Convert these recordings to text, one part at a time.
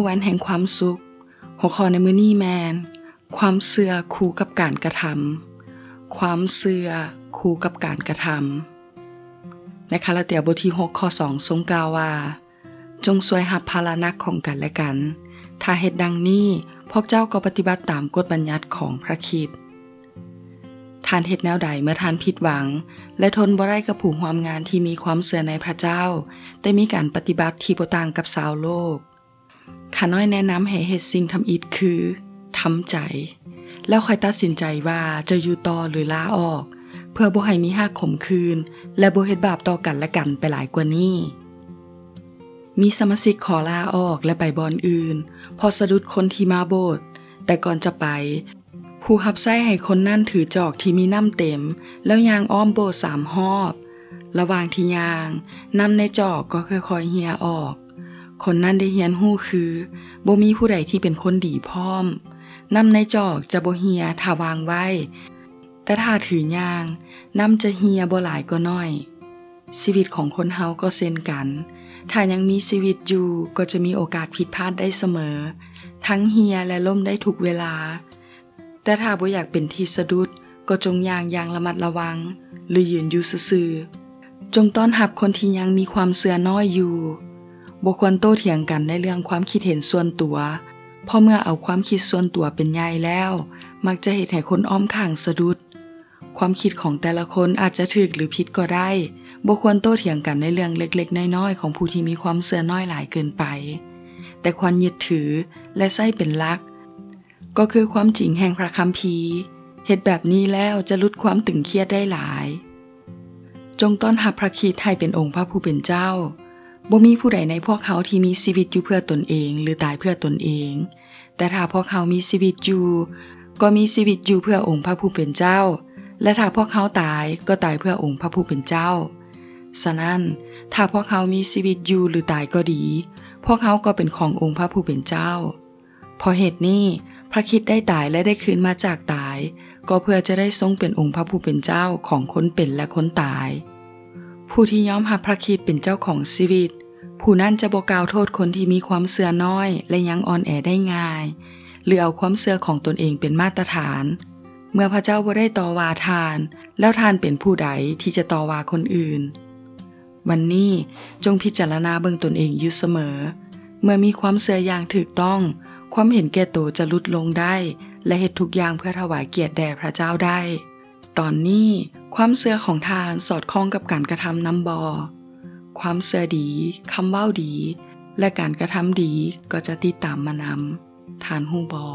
ວັນແຫ່ງຄວາມສຸກ. ຫົວຂໍ້ໃນມື້ນີ້ແມ່ນ ຄວາມເຊື່ອຄູ່ກັບການກະທຳ. ຄວາມເຊື່ອຄູ່ກັບການກະທຳ. ໃນກາລາເຕຍບົດທີຫົກ ຂໍ້ສອງ ຊົງກ່າວວ່າ, ຈົ່ງຊ່ວຍຮັບພາລະໜັກຂອງກັນແລະກັນ. ຖ້າເຮັດດັ່ງນີ້, ພວກເຈົ້າກໍປະຕິບັດຕາມກົດບັນຍັດຂອງພຣະຄຣິດ. ທ່ານເຮັດແນວໃດເມື່ອທ່ານຜິດຫວັງ ແລະ ທົນບໍ່ໄດ້ກັບຜູ້ຮ່ວມງານທີ່ມີຄວາມເຊື່ອໃນພຣະເຈົ້າ, ແຕ່ມີການປະຕິບັດທີ່ບໍ່ຕ່າງກັບຊາວໂລກ? ຂ້ານ້ອຍແນະນຳໃຫ້ເຮັດສິ່ງທຳອິດຄື ທຳໃຈ ແລ້ວຄ່ອຍຕັດສິນໃຈວ່າຈະຢູ່ຕໍ່ ຫຼື ລາອອກ, ເພື່ອບໍ່ໃຫ້ມີຮາກຂົມຂື່ນ ແລະ ບໍ່ເຮັດບາບຕໍ່ກັນແລະກັນໄປຫຼາຍກວ່ານີ້. ມີສະມາຊິກຂໍລາອອກ ແລະ ໄປບ່ອນອື່ນ ເພາະສະດຸດຄົນທີ່ມາໂບດ, ແຕ່ກ່ອນຈະໄປ, ຜູ້ຮັບໃຊ້ໃຫ້ຄົນນັ້ນຖືຈອກທີ່ມີນ້ຳເຕັມ ແລ້ວຍ່າງອ້ອມໂບດສາມຮອບ. ລະຫວ່າງທີ່ຍ່າງ, ນ້ຳໃນຈອກກໍຄ່ອຍໆເຮ່ຍອອກ. ຄົນນັ້ນໄດ້ຮຽນຮູ້ຄື ບໍ່ມີຜູ້ໃດທີ່ເປັນຄົນດີພ້ອມ. ນ້ຳໃນຈອກຈະບໍ່ເຮ່ຍຖ້າວາງໄວ້, ແຕ່ຖ້າຖືຍ່າງ, ນ້ຳຈະເຮ່ຍບໍ່ຫຼາຍກໍໜ້ອຍ. ຊີວິດຂອງຄົນເຮົາກໍເຊັ່ນກັນ, ຖ້າຍັງມີຊີວິດຢູ່ກໍຈະມີໂອກາດຜິດພາດໄດ້ສະເໝີ, ທັງເຮ່ຍ ແລະ ລົ້ມໄດ້ທຸກເວລາ. ແຕ່ຖ້າບໍ່ຢາກເປັນທີ່ສະດຸດ, ກໍຈົ່ງຍ່າງຢ່າງລະມັດລະວັງ ຫຼື ຢືນຢູ່ຊື່ໆ. ຈົ່ງຕ້ອນຮັບຄົນທີ່ຍັງມີຄວາມເຊື່ອນ້ອຍຢູ່. ບໍ່ຄວນໂຕ້ຖຽງກັນໃນເລື່ອງຄວາມຄິດເຫັນສ່ວນຕົວ, ເພາະເມື່ອເອົາຄວາມຄິດສ່ວນຕົວເປັນໃຫຍ່ແລ້ວ, ມັກຈະເຮັດໃຫ້ຄົນອ້ອມຂ້າງສະດຸດ. ຄວາມຄິດຂອງແຕ່ລະຄົນອາດຈະຖືກ ຫຼື ຜິດກໍໄດ້. ບໍ່ຄວນໂຕ້ຖຽງກັນໃນເລື່ອງເລັກໆນ້ອຍໆຂອງຜູ້ທີ່ມີຄວາມເຊື່ອນ້ອຍຫຼາຍເກີນໄປ, ແຕ່ຄວນຍຶດຖື ແລະ ໃຊ້ເປັນຫຼັກ. ກໍຄືຄວາມຈິງແຫ່ງພຣະຄຳພີ. ເຮັດແບບນີ້ແລ້ວຈະຫຼຸດຄວາມຕຶງຄຽດໄດ້ຫຼາຍ. ຈົ່ງຕ້ອນຮັບພຣະຄຣິດໃຫ້ເປັນອົງພຣະຜູ້ເປັນເຈົ້າ. ບໍ່ມີຜູ້ໃດໃນພວກເຮົາທີ່ມີຊີວິດຢູ່ເພື່ອຕົນເອງ ຫຼື ຕາຍເພື່ອຕົນເອງ. ແຕ່ຖ້າພວກເຮົາມີຊີວິດຢູ່, ກໍມີຊີວິດຢູ່ເພື່ອອົງພຣະຜູ້ເປັນເຈົ້າ, ແລະ ຖ້າພວກເຮົາຕາຍ, ກໍຕາຍເພື່ອອົງພຣະຜູ້ເປັນເຈົ້າ. ສະນັ້ນ, ຖ້າພວກເຮົາມີຊີວິດຢູ່ ຫຼື ຕາຍກໍດີ, ພວກເຮົາກໍເປັນຂອງອົງພຣະຜູ້ເປັນເຈົ້າ. ເພາະເຫດນີ້, ພຣະຄຣິດໄດ້ຕາຍ ແລະ ໄດ້ຄືນມາຈາກຕາຍ, ກໍເພື່ອຈະໄດ້ຊົງເປັນອົງພຣະຜູ້ເປັນເຈົ້າຂອງຄົນເປັນ ແລະ ຄົນຕາຍ. ຜູ້ທີ່ຍອມຮັບພຣະຄຣິດເປັນເຈົ້າຂອງຊີວິດ, ຜູ້ນັ້ນຈະບໍ່ກ່າວໂທດຄົນທີ່ມີຄວາມເຊື່ອນ້ອຍ ແລະ ຍັງອ່ອນແອໄດ້ງ່າຍ, ຫຼື ເອົາຄວາມເຊື່ອຂອງຕົນເອງເປັນມາດຕະຖານ. ເມື່ອພຣະເຈົ້າບໍ່ໄດ້ຕໍ່ວ່າທ່ານ, ແລ້ວທ່ານເປັນຜູ້ໃດທີ່ຈະຕໍ່ວ່າຄົນອື່ນ? ວັນນີ້, ຈົ່ງພິຈາລະນາເບິ່ງຕົນເອງຢູ່ສະເໝີ. ເມື່ອມີຄວາມເຊື່ອຢ່າງຖືກຕ້ອງ, ຄວາມເຫັນແກ່ໂຕຈະຫຼຸດລົງໄດ້ ແລະ ເຮັດທຸກຢ່າງເພື່ອຖວາຍກຽດແດ່ພຣະເຈົ້າໄດ້. ຕອນນີ້, ຄວາມເຊື່ອຂອງທ່ານສອດຄ່ອງກັບການກະທຳນຳບໍ່? ຄວາມເຊື່ອດີ, ຄຳເວົ້າດີ ແລະ ການກະທຳດີກໍຈະຕິດຕາມມານຳ. ທ່ານຮູ້ບໍ່?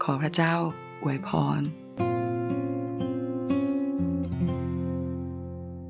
ຂໍພຣະເຈົ້າອວຍພອນ.